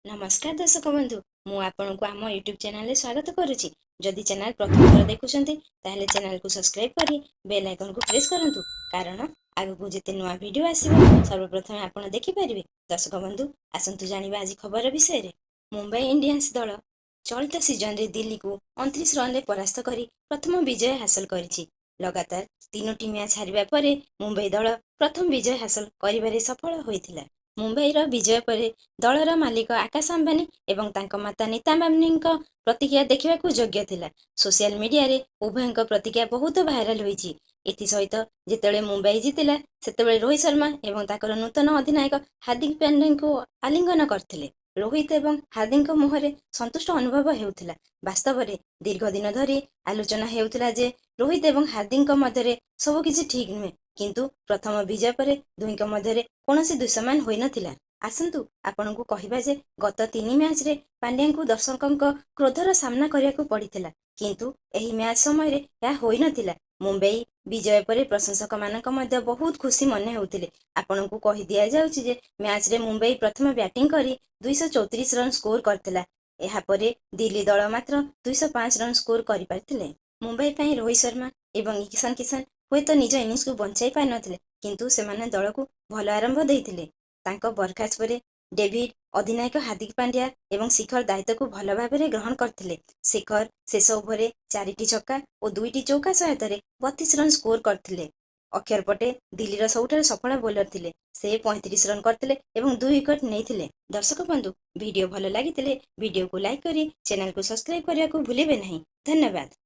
ନମସ୍କାର ଦର୍ଶକ ବନ୍ଧୁ, ମୁଁ ଆପଣଙ୍କୁ ଆମ ୟୁଟ୍ୟୁବ୍ ଚ୍ୟାନେଲରେ ସ୍ୱାଗତ କରୁଛି। ଯଦି ଚ୍ୟାନେଲ ପ୍ରଥମ ଥର ଦେଖୁଛନ୍ତି, ତାହେଲେ ଚ୍ୟାନେଲକୁ ସବସ୍କ୍ରାଇବ୍ କରି ବେଲ୍ ଆଇକନକୁ ପ୍ରେସ୍ କରନ୍ତୁ, କାରଣ ଆଗକୁ ଯେତେ ନୂଆ ଭିଡ଼ିଓ ଆସିବ, ସର୍ବପ୍ରଥମେ ଆପଣ ଦେଖିପାରିବେ। ଦର୍ଶକ ବନ୍ଧୁ, ଆସନ୍ତୁ ଜାଣିବା ଆଜି ଖବର ବିଷୟରେ। ମୁମ୍ବାଇ ଇଣ୍ଡିଆନ୍ସ ଦଳ ଚଳିତ ସିଜନରେ ଦିଲ୍ଲୀକୁ 29 ରନରେ ପରାସ୍ତ କରି ପ୍ରଥମ ବିଜୟ ହାସଲ କରିଛି। ଲଗାତାର ତିନୋଟି ମ୍ୟାଚ୍ ହାରିବା ପରେ ମୁମ୍ବାଇ ଦଳ ପ୍ରଥମ ବିଜୟ ହାସଲ କରିବାରେ ସଫଳ ହୋଇଥିଲା। ମୁମ୍ବାଇର ବିଜୟ ପରେ ଦଳର ମାଲିକ ଆକାଶ ଆମ୍ବାନୀ ଏବଂ ତାଙ୍କ ମାତା ନୀତା ଆମ୍ବାନୀଙ୍କ ପ୍ରତିକ୍ରିୟା ଦେଖିବାକୁ ଯୋଗ୍ୟ ଥିଲା। ସୋସିଆଲ ମିଡିଆରେ ଉଭୟଙ୍କ ପ୍ରତିକ୍ରିୟା ବହୁତ ଭାଇରାଲ ହୋଇଛି। ଏଥିସହିତ ଯେତେବେଳେ ମୁମ୍ବାଇ ଜିତିଲା, ସେତେବେଳେ ରୋହିତ ଶର୍ମା ଏବଂ ତାଙ୍କର ନୂତନ ଅଧିନାୟକ ହାର୍ଦ୍ଦିକ ପାଣ୍ଡ୍ୟାଙ୍କୁ ଆଲିଙ୍ଗନ କରିଥିଲେ। ରୋହିତ ଏବଂ ହାର୍ଦ୍ଦିକଙ୍କ ମୁହଁରେ ସନ୍ତୁଷ୍ଟ ଅନୁଭବ ହେଉଥିଲା। ବାସ୍ତବରେ ଦୀର୍ଘ ଦିନ ଧରି ଆଲୋଚନା ହେଉଥିଲା ଯେ ରୋହିତ ଏବଂ ହାର୍ଦ୍ଦିକଙ୍କ ମଧ୍ୟରେ ସବୁକିଛି ଠିକ୍ ନୁହେଁ, କିନ୍ତୁ ପ୍ରଥମ ବିଜୟ ପରେ ଦୁହିଁଙ୍କ ମଧ୍ୟରେ କୌଣସି ଦୁଶ୍ମନୀ ହୋଇନଥିଲା। ଆସନ୍ତୁ ଆପଣଙ୍କୁ କହିବା ଯେ ଗତ ତିନି ମ୍ୟାଚରେ ପାଣ୍ଡ୍ୟାଙ୍କୁ ଦର୍ଶକଙ୍କ କ୍ରୋଧର ସାମ୍ନା କରିବାକୁ ପଡ଼ିଥିଲା, କିନ୍ତୁ ଏହି ମ୍ୟାଚ୍ ସମୟରେ ଏହା ହୋଇନଥିଲା। ମୁମ୍ବାଇ ବିଜୟ ପରେ ପ୍ରଶଂସକମାନଙ୍କ ମଧ୍ୟ ବହୁତ ଖୁସି ମନେ ହେଉଥିଲେ। ଆପଣଙ୍କୁ କହି ଦିଆଯାଉଛି ଯେ ମ୍ୟାଚରେ ମୁମ୍ବାଇ ପ୍ରଥମେ ବ୍ୟାଟିଂ କରି 234 ରନ୍ ସ୍କୋର କରିଥିଲା। ଏହାପରେ ଦିଲ୍ଲୀ ଦଳ ମାତ୍ର 205 ରନ୍ ସ୍କୋର କରିପାରିଥିଲେ। ମୁମ୍ବାଇ ପାଇଁ ରୋହିତ ଶର୍ମା ଏବଂ ଇଶାନ କିଶାନ ହୁଏତ ନିଜ ଇନିଂସକୁ ବଞ୍ଚାଇ ପାରିନଥିଲେ, କିନ୍ତୁ ସେମାନେ ଦଳକୁ ଭଲ ଆରମ୍ଭ ଦେଇଥିଲେ। ତାଙ୍କ ବରଖାସ୍ତ ପରେ ଡେଭିଡ୍, ଅଧିନାୟକ ହାର୍ଦ୍ଦିକ ପାଣ୍ଡ୍ୟା ଏବଂ ଶିଖର ଦାୟିତ୍ୱକୁ ଭଲ ଭାବରେ ଗ୍ରହଣ କରିଥିଲେ। ଶିଖର ଶେଷ ଓଭରରେ ଚାରିଟି ଛକା ଓ ଦୁଇଟି ଚୌକା ସହାୟତାରେ 32 ରନ୍ ସ୍କୋର କରିଥିଲେ। ଅକ୍ଷର ପଟେଲ ଦିଲ୍ଲୀର ସବୁଠାରୁ ସଫଳ ବୋଲର ଥିଲେ। ସେ 35 ରନ୍ କରିଥିଲେ ଏବଂ ଦୁଇ ୱିକେଟ୍ ନେଇଥିଲେ। ଦର୍ଶକ ବନ୍ଧୁ, ଭିଡ଼ିଓ ଭଲ ଲାଗିଥିଲେ ଭିଡ଼ିଓକୁ ଲାଇକ୍ କରି ଚ୍ୟାନେଲକୁ ସବସ୍କ୍ରାଇବ୍ କରିବାକୁ ଭୁଲିବେ ନାହିଁ। ଧନ୍ୟବାଦ।